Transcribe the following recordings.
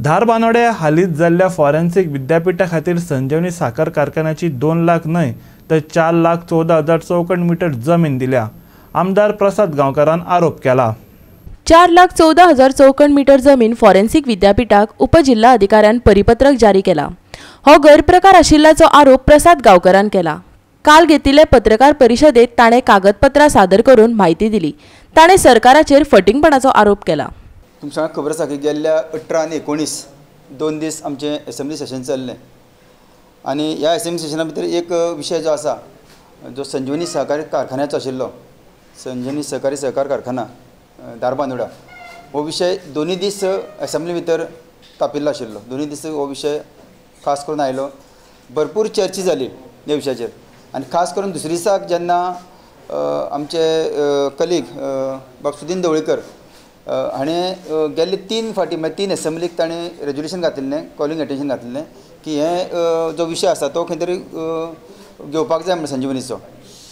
धारबानोडे हालींच जाल्ल्या फॉरेन्सिक विद्यापीठा खातीर संजीवनी साखर कारखान्याची 2 लाख न्हय तर 4,14,000 चौखण मीटर जमीन दिल्या. आमदार प्रसाद गांवकारान आरोप केला. 4,14,000 चौखण मीटर जमीन फॉरेन्सिक विद्यापीठाक उपजिल्हा अधिकाऱ्यान परिपत्रक जारी केला. हो गैरप्रकार आशिल्ल्याचो आरोप प्रसाद गांवकारान केला. काल घेतिल्ले पत्रकार परिशदेत ताणें कागदपत्रां सादर करून म्हायती दिली. ताणें सरकाराचेर फटींगपणाचो आरोप केला. तुमकां खबर आसा की गेल्ल्या 18 आनी 19 2 दीस आमचें एसेंब्ली सेशन चल्लें आनी ह्या एसेंब्ली सेशना भितर एक विशय जो आसा जो संजीवनी सहकारी कारखान्याचो आशिल्लो, संजीवनी सहकारी सहकार कारखाना धारबांदोडा, हो विशय दोनूय दीस एसेंब्ली भितर तापिल्लो आशिल्लो. दोनूय दीस हो विशय खास करून आयलो, भरपूर चर्चा जाली ह्या विशयाचेर. आनी खास करून दुसरे दिसाक जेन्ना आमचे कलीग बाब सुदीन ढवळीकर हाणें गेल्ले 3 फावटी म्हळ्यार 3 एसेंब्लीक ताणें रेजोल्युशन घातिल्लें, कॉलिंग एटेन्शन घातिल्लें की हें जो विशय आसा तो खंय तरी घेवपाक जाय म्हणून संजीवनीचो.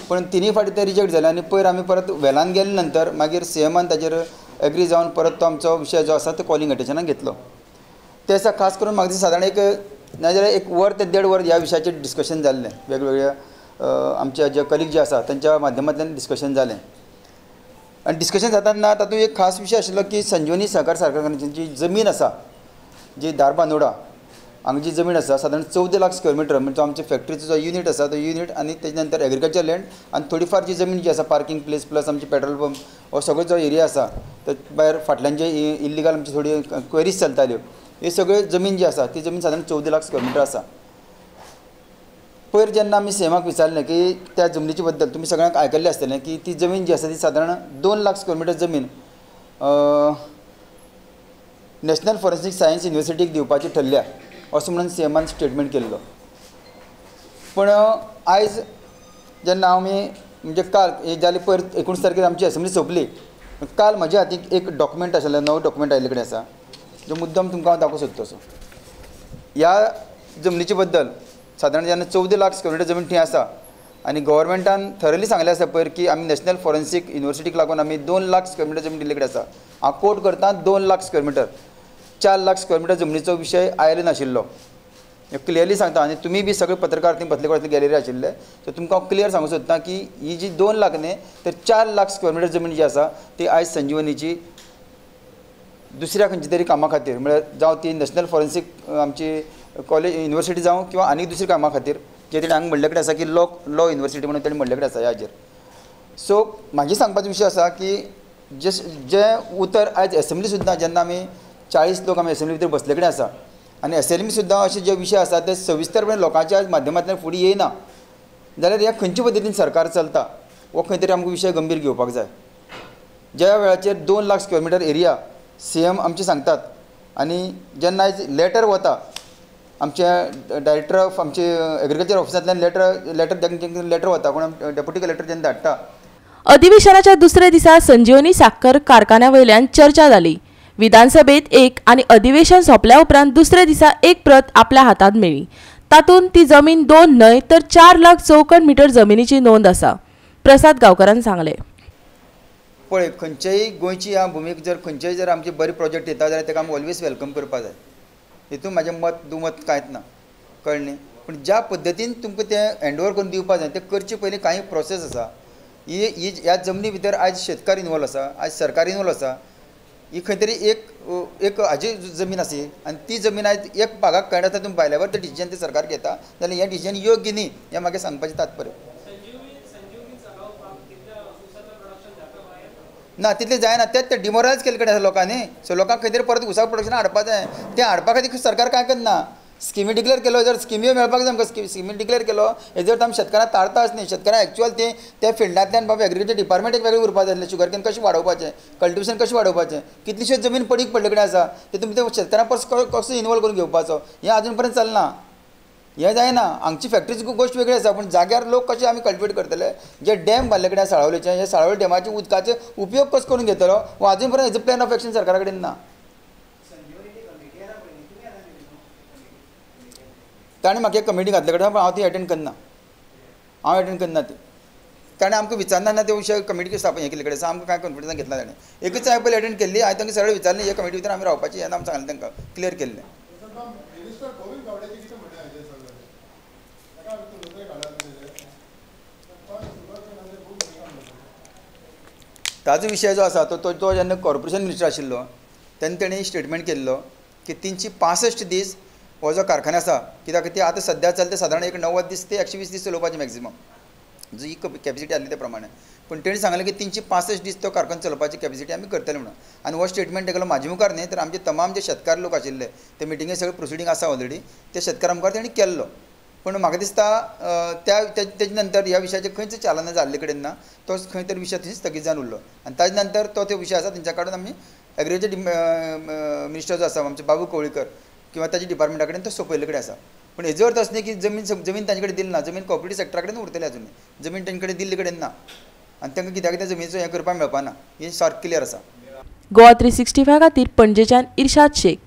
पूण 3 फावटी ते रिजेक्ट जाले आनी पयर आमी परत वेलान गेले नंतर मागीर सी एमान ताजेर एग्री जावन परत तो आमचो विशय जो आसा तो कॉलिंग एटेन्शनाक घेतलो. ते दिसा खास करून म्हाका दिसता सादारण एक नाजाल्यार 1 वर ते 1.5 वर ह्या विशयाचेर डिस्कशन जाल्लें. वेगवेगळ्या आमचे जे कलीग जे आसा तांच्या माध्यमांतल्यान डिस्कशन जालें. आनी डिस्कशन जाताना तातूंत एक खास विशय आशिल्लो की संजीवनी सहकार कारखान्याची जी जमीन आसा, जी धारबांदोडा हांगा जी जमीन आसा सादारण 14 लाख स्क्वेअर मिटर, म्हणजे आमच्या फॅक्टरीचो जो युनीट आसा तो युनीट आनी तेजे नंतर एग्रीकल्चर लँड आनी थोडी फार जी जमीन जी आसा पार्किंग प्लेस प्लस आमचे पेट्रोल पंप हो सगळो जो एरिया आसा ते भायर फाटल्यान जे इल्लिगल आमची थोडी क्वेरीज चलताल्यो हे सगळ्यो जमीन जी आसा ती जमीन सादारण 14 लाख स्क्वेअर मिटर आसा. पयर जेन्ना आमी सीएमाक विचारलें की त्या जमनीचे बद्दल तुमी सगळ्यांक आयकल्लें आसतलें की ती जमीन जी आसा ती सादारण 2 लाख स्क्वेअर मिटर जमीन नॅशनल फॉरेन्सिक सायन्स युनिवर्सिटीक दिवपाची ठरल्या असो म्हणून सीएमान स्टेटमेंट केल्लो. पूण आयज जेन्ना आमी म्हणजे काल हे जाले पयर 19 तारखेर आमची एसेंब्ली सोंपली, काल म्हज्या हातीक एक डॉक्युमेंट आशिल्लो, नवो डॉक्युमेंट आयिल्ले कडेन आसा जो मुद्दम तुमकां हांव दाखोवंक सोदता. असो ह्या जमनीचे बद्दल सादारण जेन्ना 14 लाख स्क्वेअर मिटर जमीन थंय आसा आनी गव्हर्मेंटान थरली सांगलें आसा पयर की आमी नॅशनल फॉरेन्सिक युनिवर्सिटीक लागून आमी 2 लाख स्क्वेअर मिटर जमीन दिल्ले कडेन आसा. हांव कोट करता 2 lakh square metre, 4 lakh square metre जमनीचो विशय आयलो नाशिल्लो, हें क्लियरली सांगता. आनी तुमी बी सगळे पत्रकार थंय बसले कडेन गॅलरी आशिल्ले, सो तुमकां हांव क्लियर सांगूंक सोदता की ही जी 2 लाख न्ही तर 4 लाख स्क्वेअर मिटर जमीन जी आसा ती आयज संजीवनीची दुसऱ्या खंयच्या तरी कामा खातीर, म्हळ्यार जावं ती नॅशनल फॉरेन्सिक आमची कॉलेज युनिवर्सिटी जावं किंवा आनी दुसऱ्या कामा खातीर जे तेणी हांगा म्हणले कडेन आसा की लॉ युनिवर्सिटी म्हणून तेणी म्हणले कडेन आसा ह्या हाजेर. सो म्हाजी सांगपाचो विशय आसा की जे जें उतर आयज एसेंब्ली सुद्दां जेन्ना आमी 40 लोक आमी एसेंब्ली भितर बसले कडेन आसा आनी एसेंब्ली सुद्दां अशे जे विशय आसा ते सविस्तरपणे लोकांच्या माध्यमांतल्यान फुडें येयना जाल्यार ह्या खंयचे पद्दतीन सरकार चलता हो खंय तरी आमकां विशय गंभीर घेवपाक जाय. ज्या वेळाचेर 2 lakh square metre area CM आमचे सांगतात आनी जेन्ना आयज लेटर वता आमच्या डायरेक्टर ऑफ आमचे एग्रीकल्चर ऑफिसांतल्यान लेटर लेटर लेटर वता कोण डेप्युटी कलेक्टर जेन्ना धाडटा. अधिवेशनाच्या दुसऱ्या दिसा संजीवनी साखर कारखान्या वयल्यान चर्चा जाली. विधानसभेत एक आनी अधिवेशन सोंपल्या उपरांत दुसऱ्या दिसा एक प्रत आपल्या हातांत मेळ्ळी. तातूंत ती जमीन 2 न्हय तर 4 लाख चौखण मीटर जमिनीची नोंद आसा, प्रसाद गांवकारान सांगलें. पळय खंयचेय गोंयची ह्या भुमीक जर खंयचेय जर आमचे बरे प्रोजेक्ट येता जाल्यार ताका आमी ऑलवेज welcome करपाक जाय, हितून म्हाजें मत दुमत कांयच ना, कळ्ळें न्ही. पूण ज्या पद्दतीन तुमकां तें हँड ओवर करून दिवपाक जाय तें करचे पयलीं कांय प्रोसेस आसा. ही ह्या जमनी भितर आयज शेतकार इनवॉल्व आसा, आयज सरकार इनवॉल्व आसा. ही खंय तरी एक एक हाजी जमीन आसा आनी ती जमीन आयज एक भागाक कळना तुमी भायल्या वर तें डिसिजन तें सरकार घेता जाल्यार हें डिसिजन योग्य न्ही हें म्हाका सांगपाचें तात्पर्य. ना तितलें जायना, तेंच तें डिमोरलायज केल्ले कडेन आसा लोकांनी. सो लोकांक खंय तरी परत उसा प्रोडक्शन हाडपा जाय, तें हाडपा खातीर सरकार कांय करना. स्किमी डिक्लेअर केलो जर स्किम्यो मेळपाक जाय आमकां, स्किमी डिक्लेअर केलो हेजो अर्थ आमी शेतकारांक तारताच न्ही. शेतकारांक एक्चुअल तें त्या फिल्डांतल्यान बाबा एग्रीकल्चर डिपार्टमेंट एक वेगळें उरपा जाय आसलें, शुगर can कशें वाडोवपाचें, कल्टिवेशन कशें वाडोवपाचें, कितलीशीच जमीन पडीक पडले कडेन आसा ते तुमी ते शेतकारांक परत कसो इनवॉल्व करून घेवपाचो हें आजून पर्यंत चलना, हें जायना. हांगची फॅक्टरीची गोश्ट वेगळी आसा पूण जाग्यार लोक कशे आमी कल्टिवेट करतले, जे डॅम बांदले कडेन साळावलेचे हे साळावले डॅमाचे उदकाचे उपयोग कसो करून घेतलो हो आजून पर्यंत हेजो प्लॅन ऑफ एक्शन सरकारा कडेन ना. ताणें म्हाका एक कमिटी घातले कडेन, पूण हांव ती एटेंड करना, हांव एटेंड करना ती. ताणें आमकां विचारना ना ते विशय कमिटी स्थापन हें केल्ले कडेन आसा, आमकां कांय कॉन्फिडन्सान घेतला ताणें. एकूच हांवें पयलीं एटेंड केल्ली, हांवें तांकां सरळ विचारलें हे कमिटी भितर आमी रावपाची हें आमी सांगलें तांकां क्लियर केल्लें. ताजो विशय जो आसा तो तो जेन्ना कॉर्पोरेशन मिनिस्टर आशिल्लो तेन्ना तेणी स्टेटमेंट केल्लो की 365 दीस हो जो कारखानो आसा, कित्याक ती आतां सद्या चलता सादारण एक 90 दीस ते 120 दीस चलोवपाचे मॅक्झिमम जी कॅपेसिटी आसली त्या प्रमाणे. पूण तेणी सांगलें की 365 दीस तो कारखानो चलोवपाची कॅपेसिटी आमी करतले म्हणून. आनी हो स्टेटमेंट तेगेलो म्हाजे मुखार न्ही तर आमचे तमाम जे शेतकार लोक आशिल्ले ते मिटिंगे सगळे प्रोसिडींग आसा ऑलरेडी ते शेतकारां मुखार तेणी केल्लो. पूण म्हाका दिसता त्या तेजे नंतर ह्या विशयाचेर खंयच चालना जाल्ले कडेन ना, तो खंय तरी विशय थंय स्थगीत जावन उरलो. आनी ताजे नंतर तो ते विशय आसा तेंच्या काडून आमी एग्रीकल्चर मिनिस्टर जो आसा आमचे बाबू कवळीकर किंवा ताच्या डिपार्टमेंटा कडेन तो सोंपयल्ले कडेन आसा. पूण हेजो अर्थ असो न्ही की जमीन तांचे कडेन दिली ना, जमीन कॉपरेटीव सेक्टरा कडेन उरतली अजुनूय, जमीन तांचे कडेन दिल्ले कडेन ना आनी तांकां कित्याक त्या जमिनीचो हें करपाक मेळपाना, हें सारकें क्लियर आसा. गोवा 365 खातीर पणजेच्यान इर्शाद शेख.